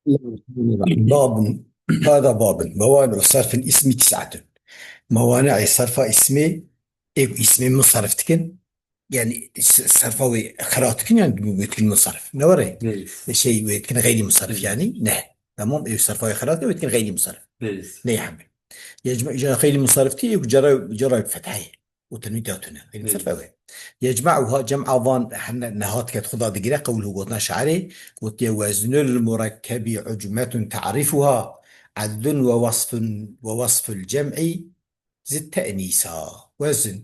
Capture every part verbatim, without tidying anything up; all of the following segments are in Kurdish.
باب، هذا باب، موانع صرف الاسم تسعة. Mewani'ê serfa îsmê, ê ku îsmê musarrif dikin, yanî s-, serfa wê xira dikin, yanî wê dikin musarrif. Ne were? Belê. Şey, wê dikin xeyrî musarrif, Belê. yanî ne. Tamam, ê serfa wê xira dikin, wê dikin xeyrî musarrif. Belê. Ne hemî. Yecma, xeyrî musarrif tê, ê ku cara, cara fethayê. û tenwîn tê hatine. Xeyrî Belê. musarrif ew e. Yecma'uha, cem'a van hene nehat ket xuda digire, qewluhu gotina şairê, gotiye: "Weznul murekkebi ucmetun ta'rifuha, adlun ve wasfun, ve wasful cem'i zid te'nisa." Wezn.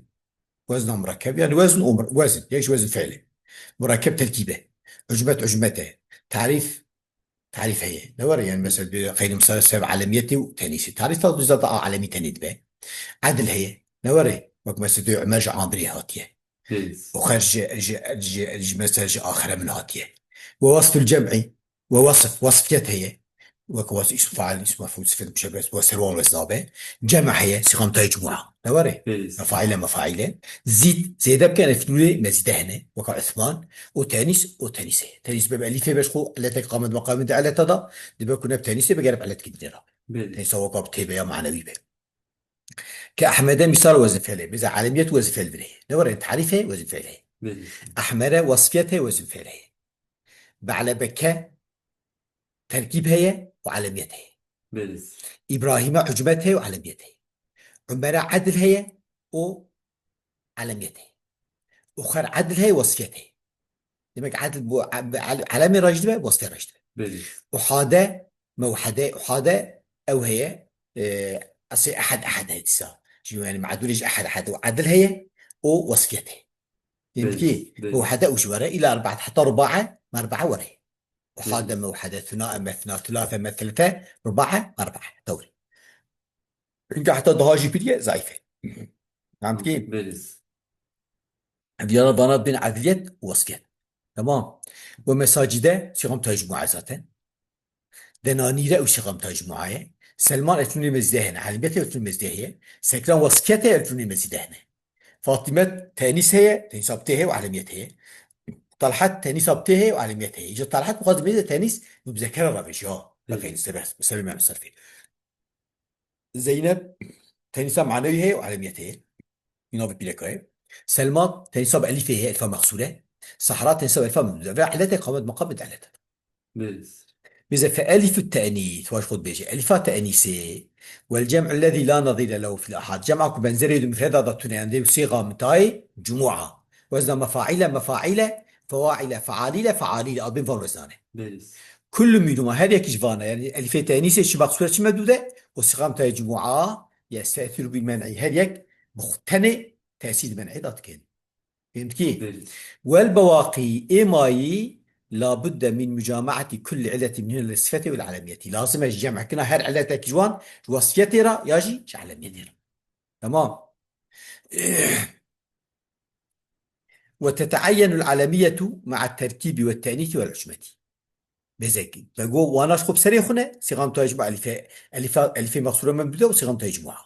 Wezna murekkeb, yani wezn û mur-, wezn. Yek ji wezn fiilê. Murekkeb terkîbe. Ucmet, ucmete. Tarîf, tarîf heye. Ne were yani mesela bir xeyrî musarrif sebeb alemiyetê û tenîsê. Tarîf da zaten a alemî tenê dibe. Edil heye. Ne were? Wek mesela diyor Ömer ji Amirê hatiye. Belê. Oxer ji, ji, ji, ji mesela ji axire min hatiye. Ve wasful cem'i. Ve wasf, wasfiyet heye. Wek wasf, ism fail, ism mef'ul, sifet müşebbes, ve serwan wezna be. Cem heye, sîxa mutayê cumua. Ne were? Belê. Mefaile, mefaile. Zîd, zêde bike, yani fiilê mezîde hene. Weka Osman. O tenis, o tenis heye. Tenis be elîfê beş xo, illetek qamet maqamê de illeta da. Dibe ku ne tenisê be gerek illet gidinê ra. Belê. Tenisa weka tê be ya manewî be. Ke Ehmede misal wezn fiilê. Bize alemiyet wezn fiil bire. Ne were? Tarîf heye, wezn fiil heye. Belê. Ehmere wasfiyet heye, wezn fiil heye. Be'lebeke terkîb heye û alemiyet heye. Belê. Îbrahîme ucmet heye û alemiyet heye. Umere edil heye û alemiyet heye. Uxer edil heye, wasfiyet heye. Demek edil bu a-, be-, al-, alemê raj dibe, wasfiyet raj dibe. Belê. Uhade, mewhede, uhade ew heye, e, asê ehed, ehed heye dîsa. Ji yani ma'dûrê ji ehed, ehed û edil heye û wasfiyet heye. Belê, Demek ki belê. Mewhede û ji were îla erbaet heta rubae, merbae were. Uhade, Belê. mewhede, thunae, methna, thulâthe, methlete, rubae, merbae. Dewrî. Çünkü heta daha jî piriye, zayıf e. Tamam ki? Belê. Diyara bana bin adliyet, wasfiyet. Tamam. Ve mesacide, sîxa mutayê cumua zaten. Denanîre û sîxa mutayê cumua ye. Selman etlûnê mezîde hene. Elbete etlûnê mezîde heye. Sekran wasfiyet heye, etlûnê mezîde hene. Fatîme tenîs heye, tenîsa bi tê heye û alemiyet heye. Talhat tenîsa bi tê heye û alemiyet heye. Îca Talhat bi xwe dimêze tenîs bi muzekere re vêjî, ha. Belê. Bakayın, sebe, sebe me serfê. Zeynep tenîsa manewî heye û alemiyet heye. Îna bi pîreka ye. Selma tenîsa bi elîfê heye, elîfa mexsûre. Sahra tenîsa bi elîfa memdûde. Ve illetê qamet maqam bi illet. Belê. Bize fe elîfu tenîs, waş xwe dibêje. Elîfa tenîsê. Wel cem'u lezî la nazîre lehu fil ahad. Cem'a ku benzerê di mufreda da tune, yan dê sîxa mitayê cumua. Wezna mefaîle, mefaîle, fewaîle, fealîle, fealîle. Abin van weznane. Belê. Kullu minhuma, her yek ji vana, yani elîfê tenîsê çi mexsûre çi medûde, û sîxa mitayê cumua, yestesiru bil men'i. Her yek bi xwe tenê tesîr men'ê da dikin. Fehmtkî? Belê. Wel bawaqî, ê mayî, labudde min mucamaeti kulli illeti minhunne li sifetê û alemiyetî. Lazim e ji cem'kirina her illetek ji wan, ji wasfiyetê re ya jî ji alemiyetê re. Tamam. Ve teteayyenul alemiyetu ma'a terkibi ve tenîsi vel ucmeti. Bezek. Ve go wana ji xwe bi serê xwe ne, sîxa mutayê cumua elîfe, elîfa, elîfê mexsûre min bide û sîxa mutayê cumua.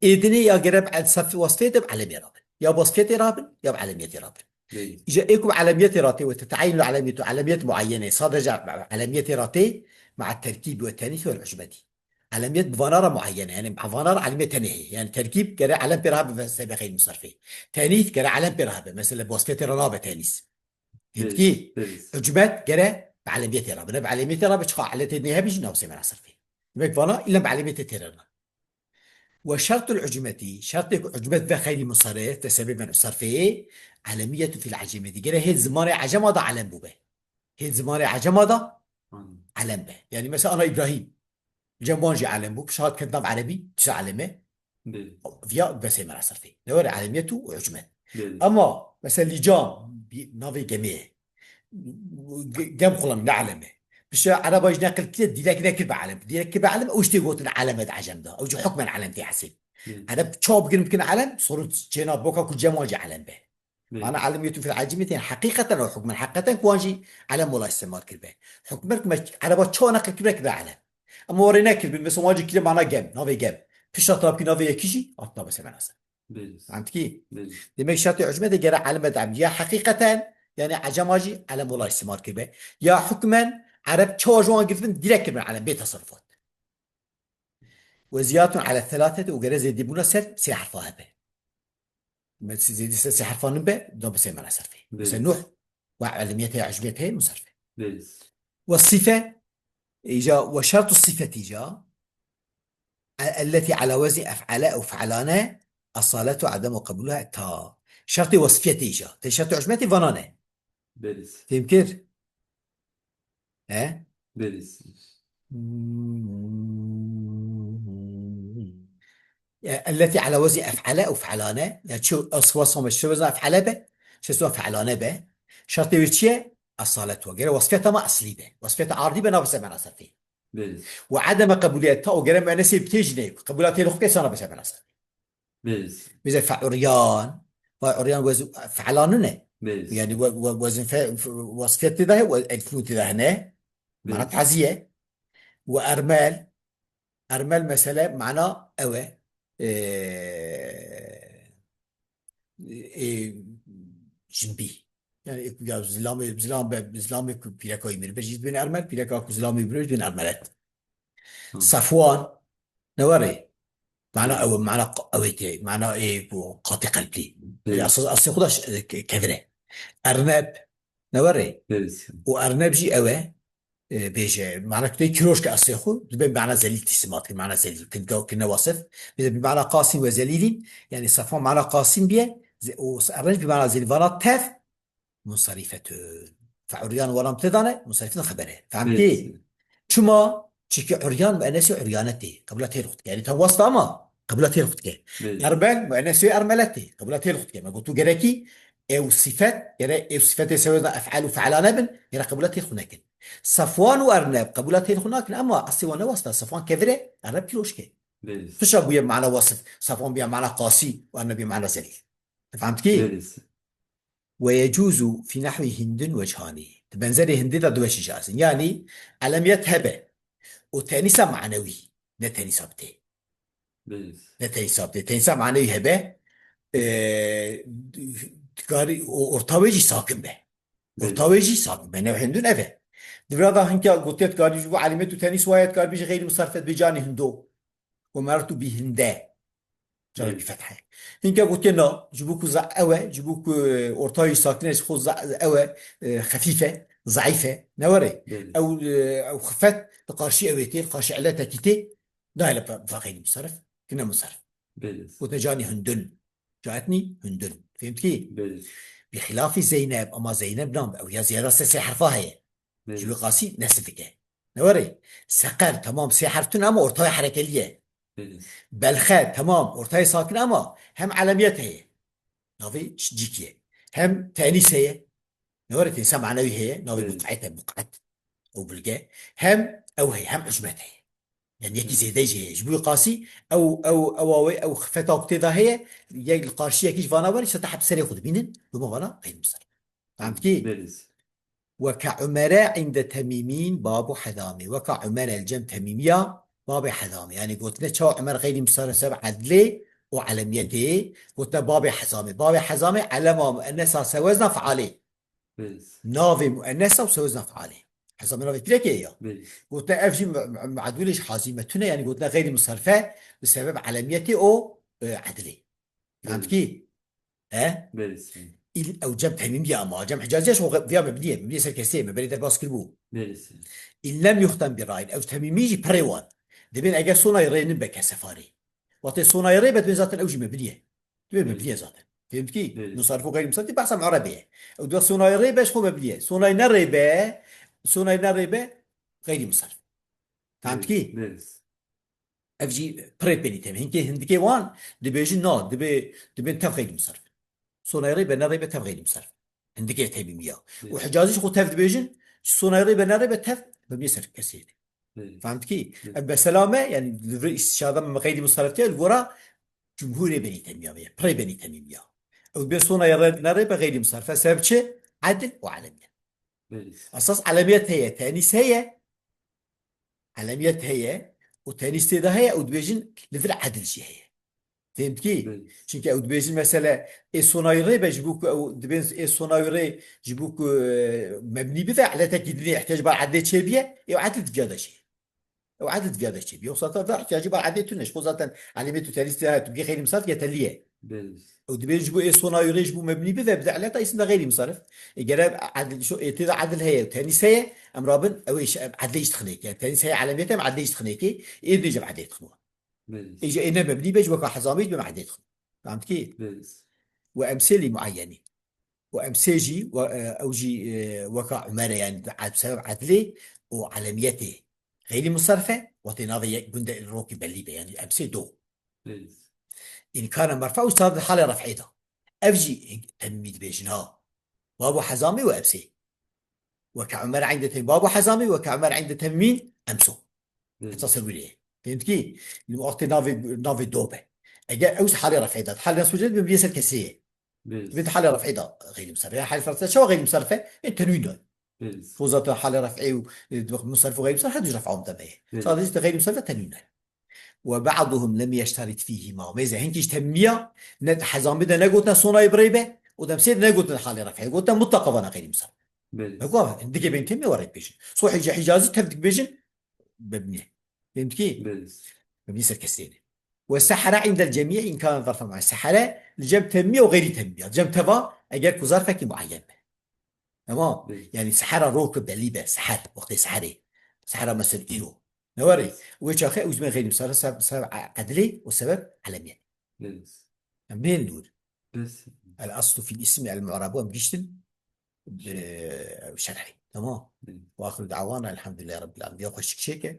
Ê dinê ya gere bi el-, sef-, wasfê de bi alemê rabin. Ya bi wasfiyetê rabin, ya bi alemiyetê rabin. Belê. Îca ê ku bi alemiyetê ratê ve teteayyenul alemiyetu, alemiyet muayyene, sadece bi alemiyetê ratê, ma'a terkibi ve tenîsi vel ucmeti. Alemiyet bi vana re muayyene, yani bi vana re alemiyet tenê heye. Yani terkîb gere alem pê re habe ve sebe xeyr musarfê. Tenîs gere alem pê re habe. Mesela bi wasfiyetê re nabe tenîs. Belê, Fehmtkî? belê. Ucmet gere bi alemiyetê re bine. Bi alemiyetê re bi çiqa illetê nê hebî jî navsê me re sirfê. Demek vana îlem bi alemiyetê têrerna. Ve şertul ucmeti, şertê ku ucmet ve xeyrî musarif ve sebebên sarfê, alemiyetu fil acemeti. Gere hêt zimanê acema da alem bûbe. Hêt zimanê acema da Hmm. alem be. Yani mesela ana İbrahim. Cem wan jî alem bû. Pişt hat ket nav erebî, dîsa alem e. Belê. Viya besê me ra sirfê. Ne were alemiyet û ucmet. Belê. Ama mesela Lîcan, bir navê gemê ye. Ge-, gem xulam ne alem e. Pişt ereba jî neqil kiriye, dîlek nekir be alem. Dîlek kir be alem, ew jî tê gotin alem e di acem de. Ew jî hukmen alem tê hesê. Belê. Ereb çawa bigirin bikin alem, sorun çêna boka ku cem wan jî alem be. Belê. Mana alemiyetun fil acemiyet, yani heqîqeten ew hukmen, heqîqeten ku wan jî alem wela îstemal kiribe. Hukmen ku me ereba çawa neqil kiribe, kiribe alem. Ama warê nekiribin, mesela wan jî kiriye mana gem, navê gem. Pişta tabkî navê yekî jî, hat navê se menase. Belê. Antikî? Belê. Demek şertê ucmete gere alem de ya heqîqeten, yani acema jî alem wela îstemal kiribe. Ya hukmen Ereb çawa ji wan girtibin, direkt kiribin elem, bê teserufat. Ve ziyadetun ala thelathete, û gere zêdîbûna ser sê herfa hebe. Me zêdî ser sê herfa nibe, da bi sê mena serfê. Belê. Mesela Nuh, ve elimiyet heye, ecmiyet heye, musarfe. Belê. Ve sife, îca, ve şertu sifet îca, e-, elleti ala wezni ef'ale ew fe'lane, esalatu adem ve qebuluha ta. Şertê wasfiyetê îca. Te şertê ecmiyetê vana ne. Belê. Fêm kir? He? Belê. Hmm. E, elleti ala wezni ef'ale ew fe'lane. Yani çi aswa same, çi wezni ef'ale be, çi wezni fe'lane be. Şertê wê çi ye? Esalet wa. Gere wasfiyeta ma eslî be. Wasfiyeta ardî be, nabise mena serfê. Belê. Ve ademe qebuliyet ta, û gere muennesê bi tê jî ne. Qebula tê li xwe kê sana bise mena serfê. Belê. Mesela fe'uryan. Fe'uryan wez-, fe'lanun e. Belê. Yani we-, we-, wezin fe-, fe-, wasfiyet tê de he, we-, elfûn tê de hene. Mana Belê. Taziye. Ve ermel. Ermel mesele mana ew e. Ee, e, jinbî. Yani, e, ya zilamê, zilam be, zilamê ku pîreka wî miribe jî dibên ermel, pîreka ku zilamê wî miribe jî dibên ermelet. Hı. Safwan, ne were? Mana Hı. ew, mana q-, ew ê tê, mana ê ku qatê qelplî. Evet. Yani, esas, aslê xwe da ş-, e, ke-, kevir e. Erneb, ne were? Evet. Û erneb jî ew e, e, bêje, mana ku tê kiroşke aslê xwe, dibe mana zelîl tîsimat, mana zelîl, kin gaw, kin ne wasif. Bêje bi mana qasîn ve zelîlîn, yani Safwan mana qasîn biye, ze-, û s-, erneb bi mana zelîl, vana tev, munsarifetun. Fe uryan walam tê dane, munsarifetun xebere. Fehmtî? Evet. Çima? Çiki uryan muennesi uryanetê. Qebula tê ruxtike. Yani tam wasta ama qebula tê ruxtike. Evet. Ermel muennesi ermeletê. Qebula tê ruxtike. Me gotu gerekî ew sifet, gere ew sifetê sewezna ef'al û fe'lane bin, gere qebula tê xwe nekin. Safwan û erneb qebula tê xwe nakin, ama eslê wan ne wasta. Safwan kevir e, erneb kiroşke. Evet. Tişa bûye mana wasif. Safwan bûye mana qasî û erneb bûye mana zelîl. Fehmtî? Evet. Ve yecuzu fî nehwî Hindin wechani. Di benzerê Hindê de du weşî jî hestin. Yanî elemiyet hebe û tenîsa manewî, ne tenîsa bi tê. Belê. Ne tenîsa bi tê. Tenîsa manewî hebe, e, dikarî o orta wê jî sakin be. Belê. Orta wê jî sakin be. New Hindun ev e. Di vira da hinka gotiye dikarî ji bo elemiyet û tenîs waye dikarî bêje xeyrî musarifet bi canî Hindo. Û mertu bi Hinde. Careke Belê. Fethe. Hinke gotiye na, ji bo ku za-, ew e, ji bo ku, e, ortayî sakin e, ji xwe za-, ew e, e, xefîf e, zeîf e, ne were? Belê. Ew, e, ew xifet li qarşî ew ê tê, li qarşî illetekî tê, nahêle pe-, bifa xeyrî musarif, kine musarif. Belê. Gote canî hundun. Caetnî hundun. Fehmtî? Belê. Bi xilafî Zeyneb, ama Zeyneb nam, ew ya ziyada se sê herfa heye. Belê. Ji wî qasî nesifik e. Ne were? Seqer, temam, sê herf tune ama ortaya herekeliye. Belê. Belxe, temam, ortaya sakin ama hem alemiyet heye. Navê ç-, cîkiye. Hem tenîs heye. Ne were tenîsa manewî heye. Navê Belê. Buqet e, buqet. Ew bilge. Hem ew heye, hem ucmet heye. Yani yekî Belê. Zêde jî heye. Ji bo wî qasî ew, ew, ew awê, ew xifeta ku tê de heye, yek li qarşî yekî ji vana were, îşte te heb serê xwe dibînin, duma vana xeyrî musarif. Fehmtî? Belê. Ve ke Umere inde Temîmîn babu Hezamî. Weka Umer el cem Temîmiya babê Hezamî. Yani gotine çawa Umer xeyrî musarif seb edlê û elemiyetê, gotine babê Hezamî. Babê Hezamî elema muennesa sewezna fealê. Belê. Navê muennesa û sewezna fealê. Hezamî navê pîrekê ya. Belê. Gotine ev jî mu-, mu-, muedûlê ji hazîmetune, yani gotine xeyrî musarife bi sebeb elemiyetê û, e, edlê. Fehmtî? He? Belê. Îl-, ew cem Temîmî ye ama. Cem Hicazî ye, ji xwe viya me biniye. Me biniye ser kesê, me berê derbas kiribû. Belê. Îl lem yuxtem bi rayin. Ew Temîmî jî pirê wan. Dibên eger sonayê rê nin be kesefarê. Wextê sonayê rê be, dibên zaten ew jî me biniye. Dibên me Belê. Biniye zaten. Fehmtî? Belê. Musarif û xeyrî musarif behsa mu'rebê ye. Ew dibe sonayê rê be, ji xwe me biniye. Sonayê ne rê be, sonayê ne rê be, xeyrî musarif. Fehmtî? Belê. Ev jî pirê penî tevî. Hinkê hindikê wan dibêjin na, dibê, dibên tev xeyrî musarif. Sonayê rê be, ne rê be tev xeyrî musarif. Hindikê Temîmiya. Hı. Û Hicazî jî xwe tev dibêjin, sonayê rê be, ne rê be tev, bibîye ser kesê. Hı. Fehmtî? Hı. Ev mesela me, yani li vir îstişada me xeyrî musarif tê, li gora cumhurê Benî Temîmiya me ye, pirê Benî Temîmiya. Ew dibê sonayê rê, ne rê be xeyrî musarif e. Sebeb çi? Edil û alemiyet. Hı. Esas alemiyet heye, tenîs heye, Elemiyet heye û tenîs tê de heye û dibêjin li vir edil jî heye. Fêm dikî? Belê. Çunke ew dibêjin mesele ê sonayî rê be ji bo ku ew dibên ê sonayî rê ji bo ku, e, mebnî bibe, eletekî dinê ihtiyac bar edlê çêbiye, ê ew edl diviya de çê. Ew edl diviya de çêbiye. Yoksa ta da ihtiyacî bar edlê tune. Ji xwe zaten elemê tu tenî sê heye, tu bigê xeyrî misarif yeteliye. Belê. Ew dibên ji bo ê sonayî rê ji bo mebnî bibe, bide eleta îsim de xeyrî misarif. Ê gere edl, şu, ê tê de edl heye, tenîs heye, em rabin, ew ê şi-, em edlê îş dixinêkê. Tenîs heye, elemiyet em edlê îş dixinêkê, ê dibêjim edlê dixinwa. Belê. Ê ji ê ne mebnî be, ji weka hezamî be, me edlê dixin. Fam dikî? Belê. Û emsêlî muayyenî. Û emsê jî, we-, e, ew jî, e, weka Umer e, yani, ed-, sebeb edlê û elemiyetê xeyrî musarif e, wextê navê yek gundê rokî belî be, yani emsê do. Belê. Înkana merfa û sadê halê ref'ê de. Ev jî temîmî dibêjin ha. Babu hezamî û emsê. Weke Umer eynde temî babu hezamî, weke Umer eynde temîmîn emso. Belê. Heta ser wî lê. Fêm dikî? Li wextê navê, navê do be. Eger ew halê ref'ê de, halê nasb û cer dibê ser kesrê ye. Belê. Dibê halê ref'ê de xeyrî musarif. Ya halê ref'ê çawa xeyrî musarif e? E, tenwîn de. Belê. Xwe zaten halê ref'ê û, e, musarif û xeyrî musarif her du ji ref'a mutebe ye. Belê. Sadece te xeyrî musarif e tenwîn de. Ve ba'duhum lem yeşterit fîhîma. Mêze hinkî ji temîmiya, ne hezamî de negotine sonayî bi rê be, û demsê de negotine halê ref'ê. Gotine mutlaka vana xeyrî musarif. Belê. Beko, dikê bên temî were dibêjin. Sohî ji Hicazî tev dibêjin, mebnî. Fêm dikî? Belê. Mebnî ser kesrê ne. Ve sehera indel cemî înkana zarfen muayyen. Sehera li cem temî û xeyrî temî. Li cem teva eger ku zarfekî muayyen be. Tamam. Belê. Yani sehera rok belî be. Seher, wextê seherê. Sehera mesela îro. Ne were? Wê çaxê ew zimên xeyrî misare sebeb, sebeb edlê û sebeb elemiyet. Belê. Em bên dûr. Belê. El aslu fil ismi el mu'rabu em giştin, e, şerhî. Tamam. Belê. Ve axiru da'wana elhamdülillahi rabbil alemin. Ya xweşik çêke.